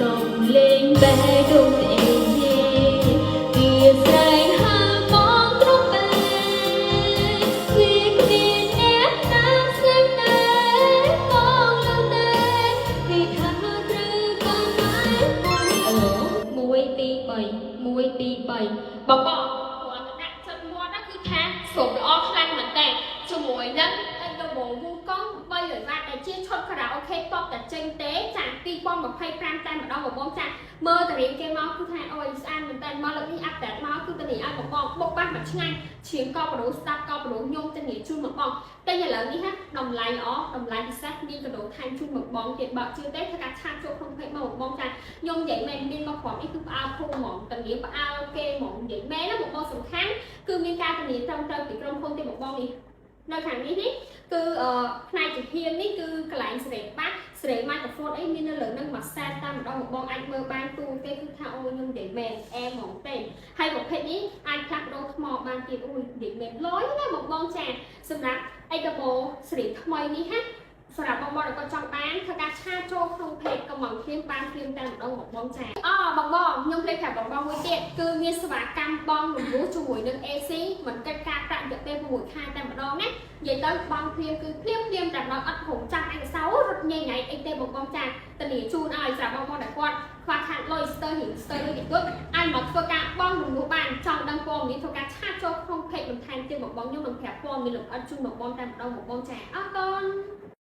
សំលេងបេះដូងអេយេវាស្រែងហៅបងគ្រប់ពេលវាគ្មានអ្នកណាផ្សេងទេបងលើទេគេថាត្រូវក៏តែមួយអូ1 2 3 1 2 3បងបងគាត់ដាក់ចិត្តមាត់ណាគឺថាស្រូបល្អខ្លាំងមែនតើជាមួយនឹងអេដូបូវូកុង300វ៉ាត់ដែលជាឈុតខារ៉ាអូខេតបតែចេញទេចា2025តែម្ដងបងបងចាមើលតារៀងគេមកគឺថាអូយស្អាតមែនតើមកលើកនេះupdate មកគឺតានីឲ្យបងបងបុកបាសមួយឆ្ងាញ់ឈៀងកបរោស្ដាប់កបរោខ្ញុំតានីជូនបងបងតែឥឡូវនេះណាតម្លៃល្អតម្លៃពិសេសមានកដោថែមជូនបងបងទៀតបើជឿទេធ្វើការ chat ចូលក្នុង page មកបងបងចាខ្ញុំនិយាយមែនមានមកគ្រាប់នេះគឺផ្អើលភូមិហ្មងតានីផ្អើលគេហ្មងនិយាយមែនណាបងបងសំខាន់គឺមានការធានាត្រឹមត្រូវពីក្រុមហ៊ុនទេបងបងនេះនៅខាងនេះនេះគឺផ្នែកជំហាននេះគឺកន្លែងសេរីបាសសេរី microphone អីមាននៅលើនឹងមួយសែតតាមម្ដងបងបងអាចមើលបានទូទេគឺថាអូខ្ញុំនិយាយមែនអែហ្មងទេហើយប្រភេទនេះអាចផ្លាស់ប្ដូរថ្មបានទៀតអូយនិយាយមែនលយណាបងបងចាសម្រាប់អេកាបូសេរីថ្មីនេះណាសម្រាប់បងបងដែលគាត់ចង់បានធ្វើការ chat ចូលក្នុង page កំងភ្លាមបានភ្លាមតែម្ដងបងបងចាអូបងបងខ្ញុំភ្លេចប្រាប់បងបងមួយទៀតគឺមានសេវាកម្មបងរំលោះជាមួយនឹង AC មិនគិតការប្រាក់រយៈពេល6ខែតែម្ដងណានិយាយទៅបងភ្លាមគឺភ្លាមភ្លាមតែម្ដងអត់រងចាំឯកសាររត់ញ៉ៃញ៉ៃអីទេបងបងចាធានាជូនឲ្យសម្រាប់បងបងដែលគាត់ខ្វះខាតលុយស្ទើររៀងស្ទើរលុយតិចតួចអាចមកធ្វើការបង់រំលោះបានចង់ដឹងព័ត៌មានធ្វើការ chat ចូលក្នុង page បន្ថែមទៀតបងបងខ្ញុំនឹងប្រាប់ព័ត៌មានលម្អិតជូនបងបងតែម្ដងបងបងចាអរគុណ។